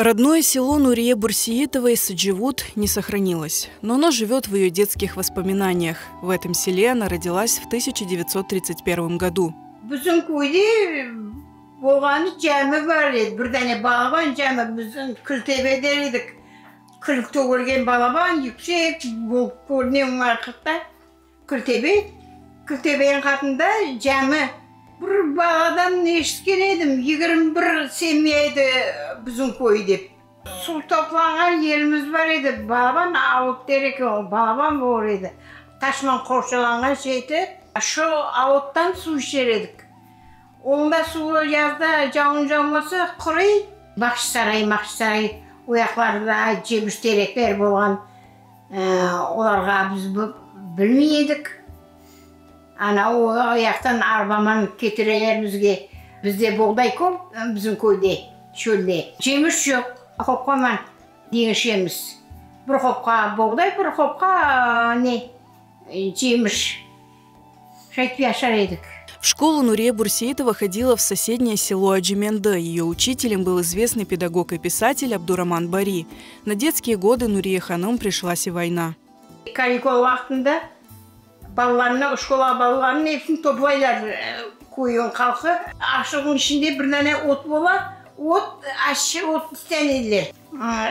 Родное село Нурие Бурсеитовой Садживут не сохранилось, но оно живет в ее детских воспоминаниях. В этом селе она родилась в 1931 году. Bizim köyde bolğanı cami bar edi, bir dane balaban cami, bizim Kültebe der edik. Kül tögülgen balaban, yüksek bolıp körüne o vaqıtta Kültebe. Kültebeniñ qatında cami. Bir baladan eşitken edim, 21 semya edi bizim köy dep. Suv toplanğan yerimiz bar edi, balaban avut der eken, o balaban olur edi, taşman qorçalanğan şeydi. Şu avuttan suv içer edik. Onda suvı yazda cavun cavmasa quruy. Bağçasaray, Maqçasaray o yaqlarda cemiş terekler bolğan, olarğa biz bilmey edik. Ana o yaqtan arbaman ketireler bizge. Bizde boğday köp bizim köyde, çölde. Cemiş yoq, hopqaman deñişemiz. Bir hopqa boğday, bir hopqa ne, cemiş. Şaytip yaşar edik. В школу Нурие Бурсеитова ходила в соседнее село Аджименды. Ее учителем был известный педагог и писатель Абдураман Бари. На детские годы Нурие Ханым пришлась и война. Каникул vaqtında balalarnı, şkola balalarını episini toplaylar köyniñ halqı. Aşlıqnıñ içinde bir dane ot bola, ot, aşçı ot istenediler.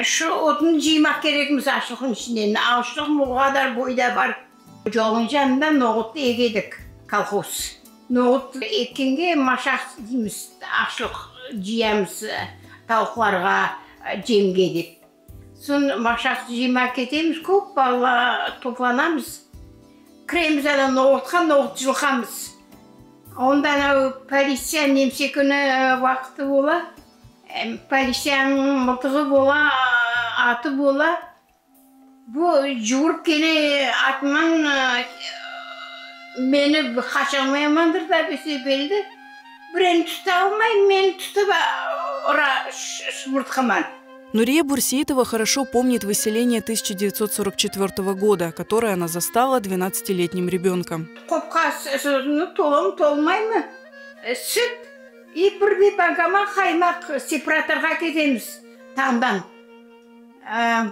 Şu otnı cıymaq kerekmiz aşlıqnıñ içinden. Aşlıq o qadar boyda bar. Yolnıñ yanında noğut ege edik, kolhoz. Noğut ekkenge maşaq deymiz, aşlıq cıyamız tavuqlarğa cemge dep. Soñ maşaq cıymağa ketemiz, köp bala toplanamız. Kiremiz ana noğutqa, noğut cılqamız. Onda ana politsiya nemse künü vaqtı bola, politsiyanıñ mıltığı bola, atı bola. Bu cuvurıp kele atman meni qaçalmayamandır da bese-belli, bireni tuta almay, meni tutıp ura şıbırtqaman. Нурие Бурсеитова хорошо помнит выселение 1944 года, которое она застала 12-летним ребенком. Qopqa tolamı, tolmaymı? Süt и bir banka qaymaq separatorğa ketemiz tañdan.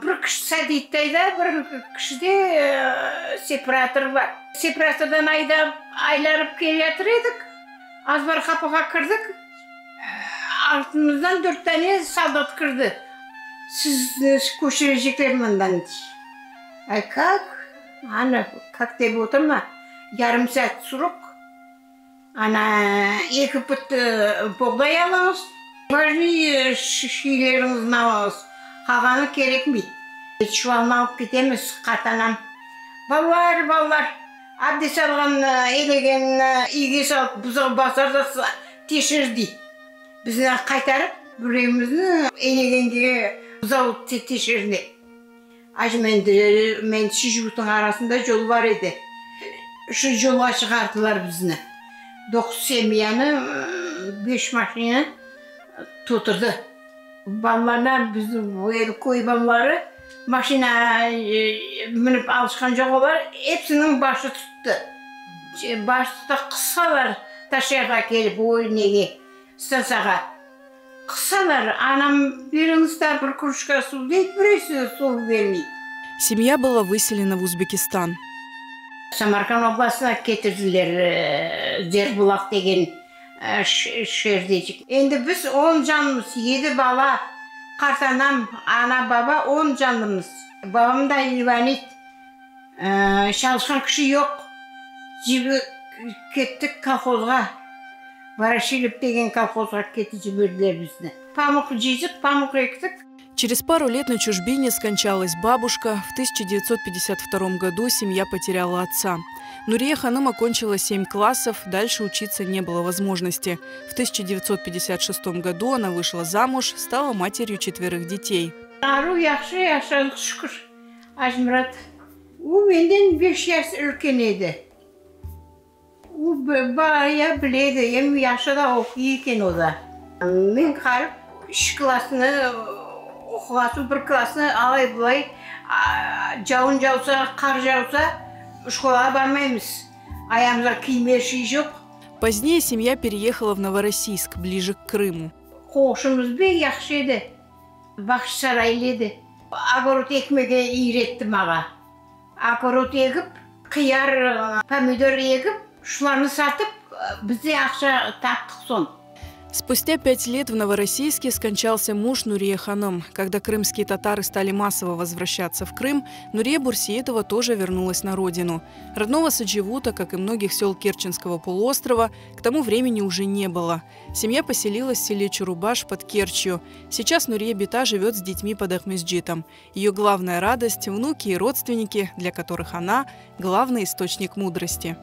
Bir kişi saditayda, bir kişide separator bar. Separatordan aydap, aylanıp kele yatır edik. Azbar qapığa kirdik. Artımızdan dört tane soldat kirdi. Sizni köçürecekler mından. Ay, как? Ana, как dep oturma. Yarım saat срок. Ana, eki put boğday alıñız. Важный şeyleriñizni alıñız. Qalğanı kerekmey. Çuvalnı alıp ketemiz, qartanam. Balalar, balalar, abdest alğan elegenni üyge salıp buzav basar da teşer dey. Bizni qaytarıp birevimizni elegenge buzav teşer dep. Acı men Şijutnıñ arasında yol bar edi. Şu yolğa çıqardılar bizni. Doquz semyanı beş maşina toturdı. Balalarına bizim köy balaları maşina minip alışqan yoq olar, episiniñ başı tuttı. Başı tuttı, qıssalar taşıyarğa kelip o nege, stantsiyağa. Qıssalar, anam beriñiz da bir krujka suv deydi, birevsi suv bermey. Семья была выселена в Узбекистан. Samarqand oblastına ketirdiler Zerbulaq degen şeerde. Endi biz 10 canlımız, yedi bala, qartanam, ana, baba 10 canlımız. Babam da invalid, çalışqan kişi yoq. Kettik kolhozğa, Voroşilov degen kolhozğa ketip jiberdiler bizni. Pamuq cıydıq, pamuq ektik. Через пару лет на чужбине скончалась бабушка. В 1952 году семья потеряла отца. Нурие Ханым окончила 7 классов, дальше учиться не было возможности. В 1956 году она вышла замуж, стала матерью четверых детей. Aru yahşı yaşadıq, şükür. Acımırat. O menden 5 yaş үлкен edi. O baya biledi, em yaşı da oquy eken o da. Men qarıp üç klassnı oquğasın, bir klassnı alay bulay cavun cavsa, qar cavsa şkolağa barmaymız. Ayağımızğa kiyme şey yoq. Позднее семья переехала в Новороссийск, ближе к Крыму. Qoşumız bek yahşı edi. Bağçasaraylı edi. Ogorod ekmege üyretti maña. Ogorod egip, qıyar, pomidor egip, şularnı satıp, biz de aqça taptıq soñ. Спустя пять лет в Новороссийске скончался муж Нурие Ханым. Когда крымские татары стали массово возвращаться в Крым, Нурия Бурсеитова тоже вернулась на родину. Родного Садживута, как и многих сел Керченского полуострова, к тому времени уже не было. Семья поселилась в селе Чурубаш под Керчью. Сейчас Нурия Бита живет с детьми под Акмесджитом. Ее главная радость – внуки и родственники, для которых она – главный источник мудрости.